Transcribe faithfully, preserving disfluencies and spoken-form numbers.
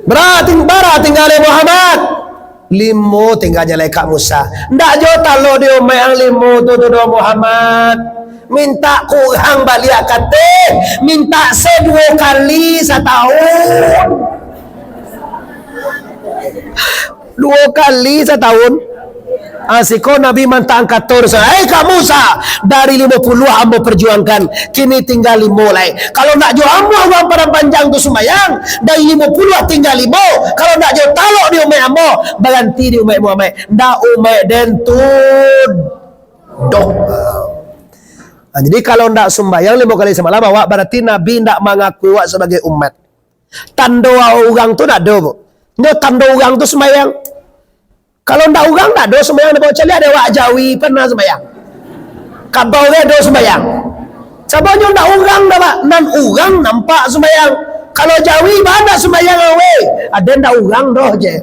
Bara ting-, bara tingga lai Muhammad? Limo tingganyo lai Kak Musa. Ndak jo talok di umaik ang limo tu, tu doh Muhammad. Minta kurang baliak kateh, minta se duo kali satahun. Duo kali satahun. Ah, siko Nabi mantaan kato, "Hei Kak Musa, dari limo puluah ambo perjuangkan, kini tingga limo lai. Kalau ndak jo ambo urang Padang Panjang tu sumbayang, dari limo puluah tingga limo. Kalau ndak jo talok di umaik ambo, baranti di umaik Muhammad." Ndak umaik den tu doh. Ah, jadi kalau ndak sumbayang limo kali samalam, awak barati Nabi ndak mangakui awak sabagai umat. Tando urang tu ndak ado, Bu. Nyo tando urang tu sumbayang. Kalau ndak urang, ndak ado sumbayang, ndak pacaliak dek awak jawi pernah sumbayang. Kabau ge ado sumbayang. Sabanyo ndak urang dah, Pak. Nan urang nampak sumbayang. Kalau jawi, bana sumbayang, weh. Ado ndak urang doh je.